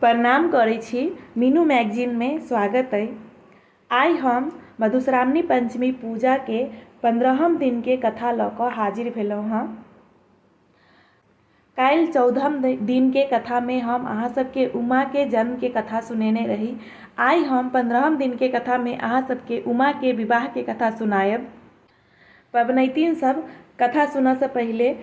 प्रणाम करै छी। मीनू मैगजीनमे स्वागत अइ। आइ हम मधुश्रावणी पंचमी पूजाके पन्द्रहम दिनके कथा लऽ कऽ हाजिर भेलहुँ हँ। काल्हि चौदहम दिनके कथामे हम अहाँ सबके उमाके जन्मके कथा सुनेने रही। आइ हम पन्द्रहम दिनके कथामे अहाँ सबके उमाके विवाहके कथा सुनायब। पबनैतिन सब कथा सुनऽसँ पहिले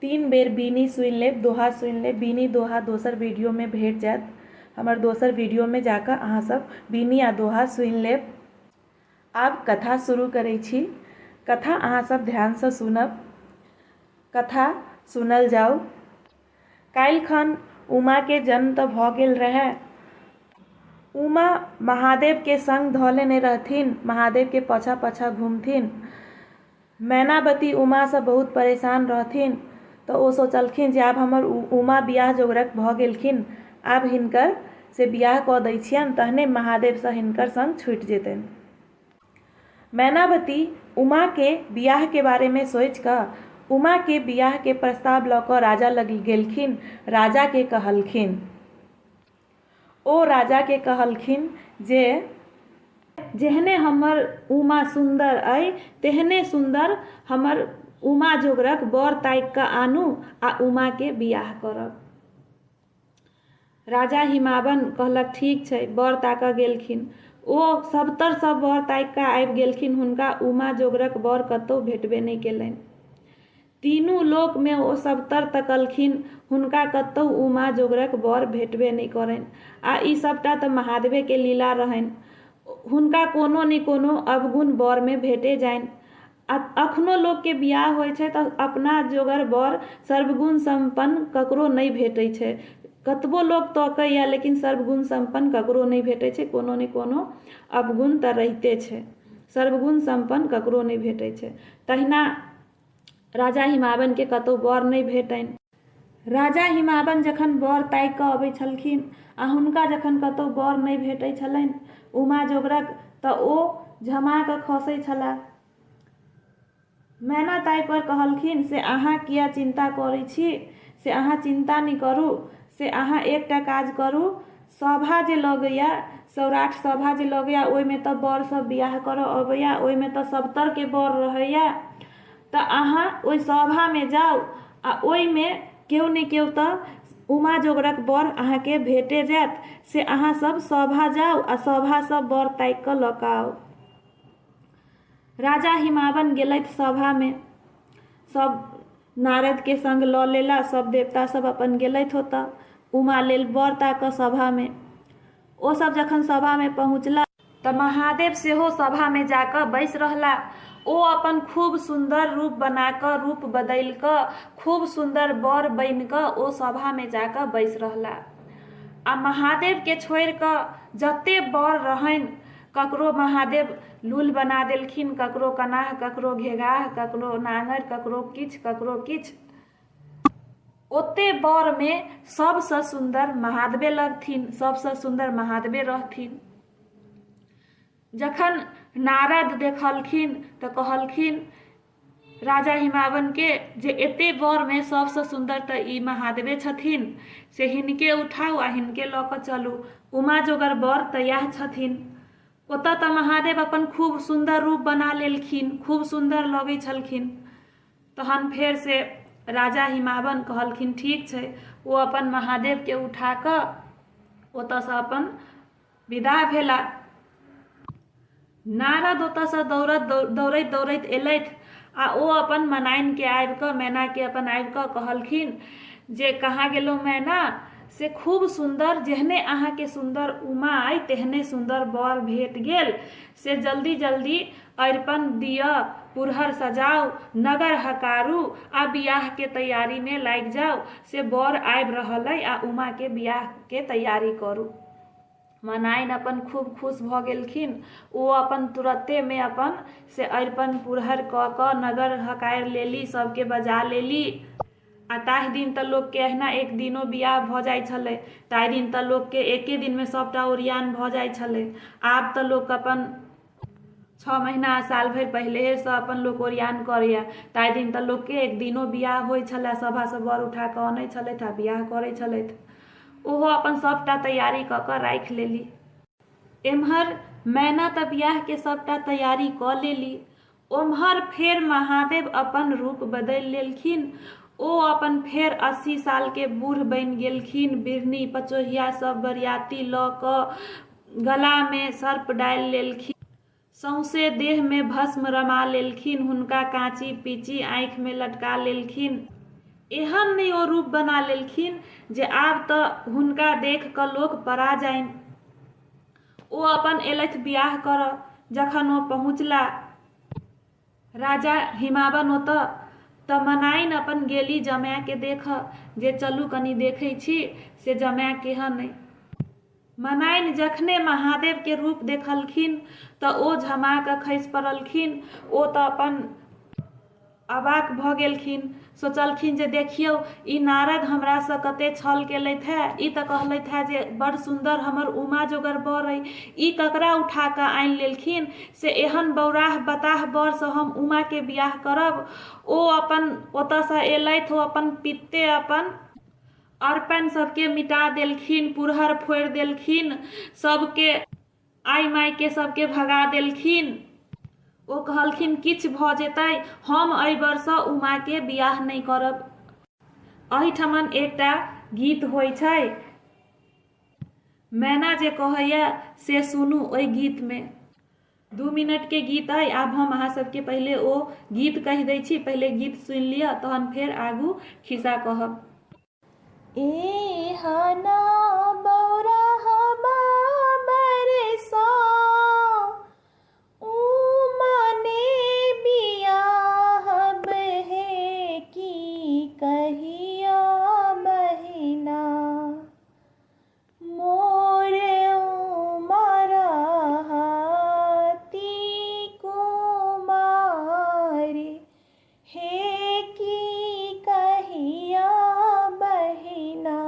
तीन बेर बीनी सुनि लेब, दोहा सुनि लेब। बीनी दोहा दोसर वीडियोमे भेट जायत। हमर दोसर वीडियोमे जाकऽ अहाँ सब बीनी आ दोहा सुनि लेब। आब कथा शुरू करै छी। कथा अहाँ सब ध्यानसँ सुनब। कथा सुनल जाउ। काल्हि खन उमाके जन्म तऽ भऽ गेल रहए। उमा महादेवके सङ्ग धऽ लेने रहथिन। महादेवके पाछाँ पाछाँ घुमथिन। मैनावती उमासँ बहुत परेशान रहथिन तऽ ओ सोचलखिन जे आब हमर उमा बियाह जोगरक भऽ गेलखिन, आब हिनकर से बियाह कऽ दै छियनि तहने महादेवसँ हिनकर सङ्ग छुटि जेतनि। मैनावती उमाके बियाहके बारेमे सोचि कऽ उमाके बियाहके प्रस्ताव लऽ कऽ राजा लग गेलखिन। राजाके कहलखिन। ओ राजाके कहलखिन जे जेहने हमर उमा सुन्दर अइ तेहने सुन्दर हमर उमा जोगरक वर ताकि कऽ आनू आ उमाके बियाह करब। राजा हिमावन कहलक ठीक छै। वर ताकऽ गेलखिन। ओ सभतरसँ वर ताकि कऽ आबि गेलखिन। हुनका उमा जोगरक वर कतहु भेटबे नहि केलनि। तीनू लोकमे ओ सभतर तकलखिन। हुनका कतहु उमा जोगरक वर भेटबे नहि करनि। आ ई सभटा तऽ महादेवेके लीला रहनि। हुनका कोनो ने कोनो अवगुण वरमे भेटे जानि। आ अखनो लोकके बियाह होइ छै तऽ अपना जोगर वर सर्वगुण सम्पन्न ककरो नहि भेटै छै। कतबो लोक तकैए लेकिन सर्वगुण सम्पन्न ककरो नहि भेटै छै। कोनो ने कोनो अवगुण तऽ रहिते छै। सर्वगुण सम्पन्न ककरो नहि भेटै छै। तहिना राजा हिमावनके कतहु वर नहि भेटनि। राजा हिमावन जखन वर ताकि कऽ अबै छलखिन आ हुनका जखन कतहु वर नहि भेटै छलनि उमा जोगरक तऽ ओ झमा कऽ खसै छलाह। मैना ताहिपर कहलखिन से अहाँ किया चिन्ता करै छी, से अहाँ चिन्ता नहि करू, से अहाँ एकटा काज करू, सभा जे लगैए, सौराठ सभा जे लगैए ओहिमे तऽ वर सब बियाह करऽ अबैए, ओहिमे तऽ सभतरके वर रहैए, तऽ अहाँ ओहि सभामे जाउ आ ओहिमे केओ ने केओ तऽ उमा जोगरक वर अहाँके भेटे जायत, से अहाँ सब सभा जाउ आ सभासँ वर ताकि कऽ लऽ कऽ आउ। राजा हिमावन गेलथि सभामे। सब नारदके सङ्ग लऽ लेला, सब देवता सब अपन गेलथि ओतऽ उमा लेल वर ताकऽ सभामे। ओ सब जखन सभामे पहुँचला तऽ महादेव सेहो सभामे जाकऽ बैसि रहला। ओ अपन खूब सुन्दर रूप बना कऽ, रूप बदलि कऽ खूब सुन्दर वर बनि कऽ ओ सभामे जाकऽ बैसि रहला। आ महादेवके छोड़ि कऽ जते वर रहनि ककरो महादेव लूल बना देलखिन, ककरो कनाह, ककरो घेघाह, ककरो नाङरि, ककरो किछु, ककरो किछु। ओते वरमे सभसँ सुन्दर महादेवे लगथिन, सभसँ सुन्दर महादेवे रहथिन। जखन नारद देखलखिन तऽ कहलखिन राजा हिमावनके जे एते वरमे सभसँ सुन्दर तऽ ई महादेवे छथिन, से हिनके उठाउ आ हिनके लऽ कऽ चलू। उमा जोगर वर तऽ इएह छथिन। ओतऽ तऽ महादेव अपन खूब सुन्दर रूप बना लेलखिन, खूब सुन्दर लगै छलखिन। तहन फेर से राजा हिमावन कहलखिन ठीक छै। ओ अपन महादेवके उठा कऽ ओतऽसँ अपन विदा भेला। नारद ओतऽसँ दौड़त दौड़ैत दौड़ैत एलथि आ ओ अपन मनाइनके आबि कऽ मैनाके अपन आबि कऽ कहलखिन जे कहाँ गेलहुँ मैना, से खूब सुन्दर जेहने अहाँके सुन्दर उमा अइ तेहने सुन्दर वर भेट गेल, से जल्दी जल्दी अरिपन दिअ, पुरहर सजाउ, नगर हकारू आ बियाहके तैयारीमे लागि जाउ, से वर आबि रहल अइ आ उमाके बियाहके तैयारी करू। मनाइन अपन खूब खुश भऽ गेलखिन। ओ अपन तुरत्तेमे अपन से अरिपन पुरहर कऽ कऽ नगर हकारि लेली, सभके बजा लेली। आ ताहि दिन तऽ लोकके अहिना एक दिनो बियाह भऽ जाइ छलै। ताहि दिन तऽ लोकके एके दिनमे सभटा ओरियान भऽ जाइ छलै। आब तऽ लोक अपन 6 महीना आ साल भरि पहिलेहेसँ अपन लोक ओरियान करैए। ताहि दिन तऽ लोकके एक दिनो बियाह होइ छलै। सभासँ वर उठा कऽ अनै छलथि आ बियाह करै छलथि। ओहो अपन सभटा तैयारी कऽ कऽ राखि लेली। एम्हर मैना तऽ बियाहके सभटा तैयारी कऽ लेली, ओम्हर फेर महादेव अपन रूप बदलि लेलखिन। ओ अपन फेर 80 सालके बूढ़ बनि गेलखिन। बिरनी पचोहिया सभ बरियाती लऽ कऽ गलामे सर्प डालि लेलखिन। सौंसे देहमे भस्म रमा लेलखिन। हुनका काँची पीची आँखिमे लटका लेलखिन। एहन नहि ओ रूप बना लेलखिन जे आब तऽ हुनका देखि कऽ लोक पड़ा जाइन। ओ अपन एलथि बियाह करऽ। जखन ओ पहुँचला राजा हिमावन ओतऽ तऽ मनाइन अपन गेली जमायके देखऽ जे चलू कनी देखै छी से जमाय केहन अइ। मनाइन जखने महादेवके रूप देखलखिन तऽ ओ झमा कऽ खसि पड़लखिन। ओ तऽ अपन अवाक भऽ गेलखिन। सोचलखिन जे देखियौ ई नारद हमरासँ कते छल केलथि हेँ। ई तऽ कहलथि हेँ जे बड़ सुन्दर हमर उमा जोगर बर अइ। ई ककरा उठा कऽ आनि लेलखिन से एहन बौराह बताह बरसँ हम उमाके बियाह करब। ओ अपन ओतऽसँ एलथि ओ अपन पित्ते अपन अरपन सबके मिटा देलखिन, पुरहर फोड़ि देलखिन, सबके आइ माइके सबके भगा देलखिन। ओ कहलखिन किछु भऽ जेतै हम एहि बरसँ उमाके बियाह नहि करब। एहिठमन एकटा गीत होइ छै, मैना जे कहैए से सुनू ओहि गीतमे। 2 मिनटके गीत अइ। आब हम अहाँ सबके पहिले ओ गीत कहि दै छी, पहिले गीत सुनि लिअ तहन फेर आगू खिस्सा कहब। एहना बौरहबा बरसा उमाने बियाहब हे की कहिया बहिना मोर उमर हाथी कुमारी हे की कहिया बहिना।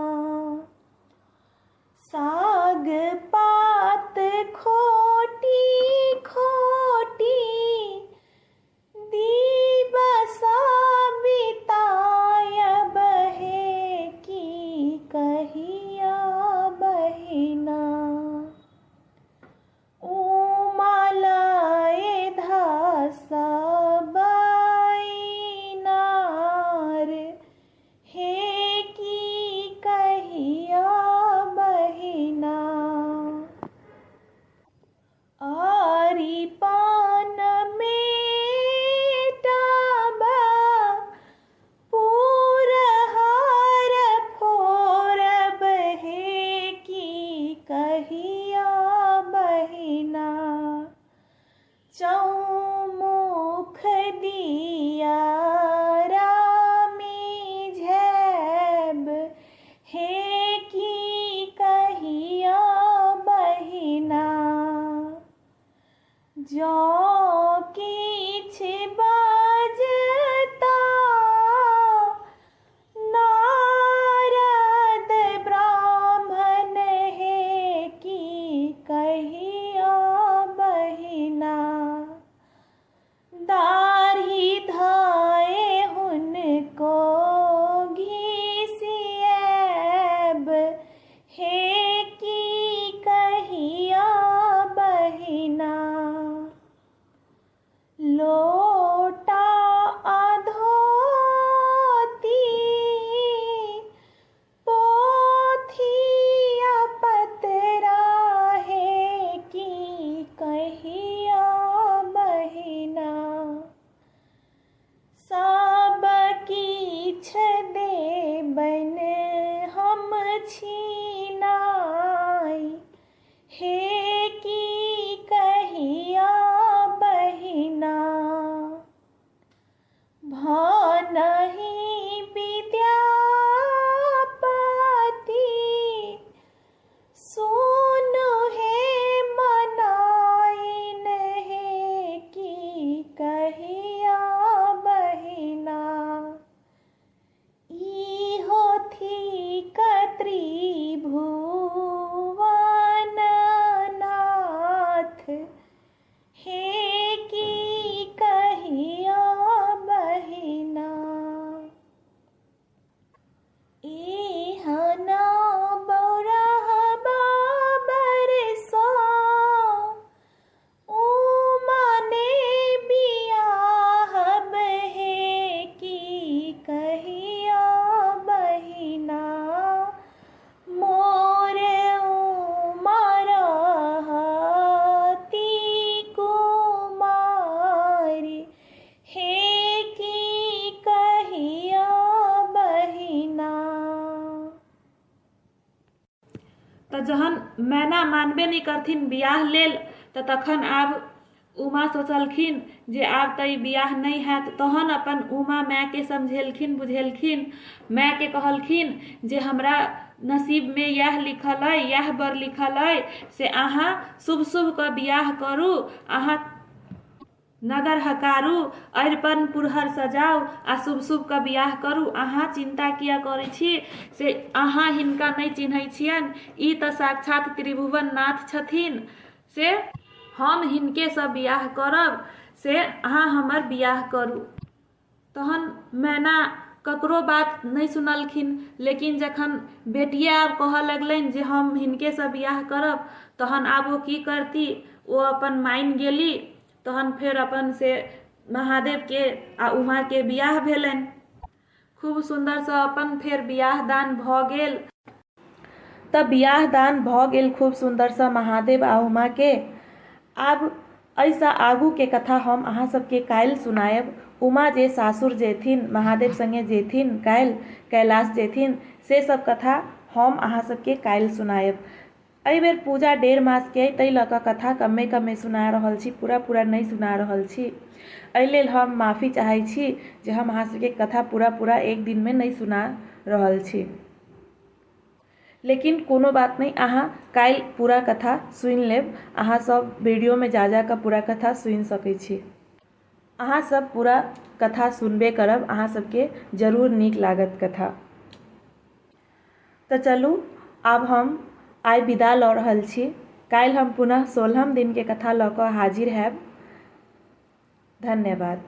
तऽ जहन मैना मानबे नहि करथिन बियाह लेल तऽ तखन आब उमा सोचलखिन जे आब तऽ ई बियाह नहि हैत। तहन अपन उमा मायके समझेलखिन बुझेलखिन। मायके कहलखिन जे हमरा नसीबमे इएह लिखल अइ, इएह बर लिखल अइ, से अहाँ शुभ शुभके बियाह करू, अहाँ नगर हकारू, अरिपन पुरहर सजाउ आ शुभ शुभके बियाह करू। अहाँ चिन्ता किया करै छी? से अहाँ हिनका नहि चिन्है छियनि, ई तऽ साक्षात त्रिभुवन नाथ छथिन, से हम हिनकेसँ बियाह करब, से अहाँ हमर बियाह करू। तहन मैना ककरो बात नहि सुनलखिन, लेकिन जखन बेटिए आब कहऽ लगलनि जे हम हिनकेसँ बियाह करब, तहन आब ओ की करती? ओ अपन मानि गेली। तहन फेर अपन से महादेवके आ उमाके बियाह भेलनि। खूब सुन्दरसँ अपन फेर बियाह दान भऽ गेल। तऽ बियाह दान भऽ गेल खूब सुन्दरसँ महादेव आ उमाके। आब एहिसँ आगूके कथा हम अहाँ सबके काल्हि सुनायब। उमा जे सासुर जेथिन, महादेव सङ्गे जेथिन काल्हि कैलाश जेथिन, से सब कथा हम अहाँ सबके काल्हि सुनायब। एहिबेर पूजा डेढ़ मासके अइ, ताहि लऽ कऽ कथा कमे कमे सुना रहल छी, पूरा पूरा नहि सुना रहल छी। एहि लेल हम माफी चाहै छी जे हम अहाँ सबके कथा पूरा पूरा एक दिनमे नहि सुना रहल छी। लेकिन कोनो बात नहि, अहाँ काल्हि पूरा कथा सुनि लेब। अहाँ सब वीडियोमे जा जा कऽ पूरा कथा सुनि सकै छी। अहाँ सब पूरा कथा सुनबे करब, अहाँ सबके जरूर नीक लागत कथा। तऽ चलू आब हम आइ विदा लऽ रहल छी। काल्हि हम पुनः 16म दिनके कथा लऽ कऽ हाजिर हैब। धन्यवाद।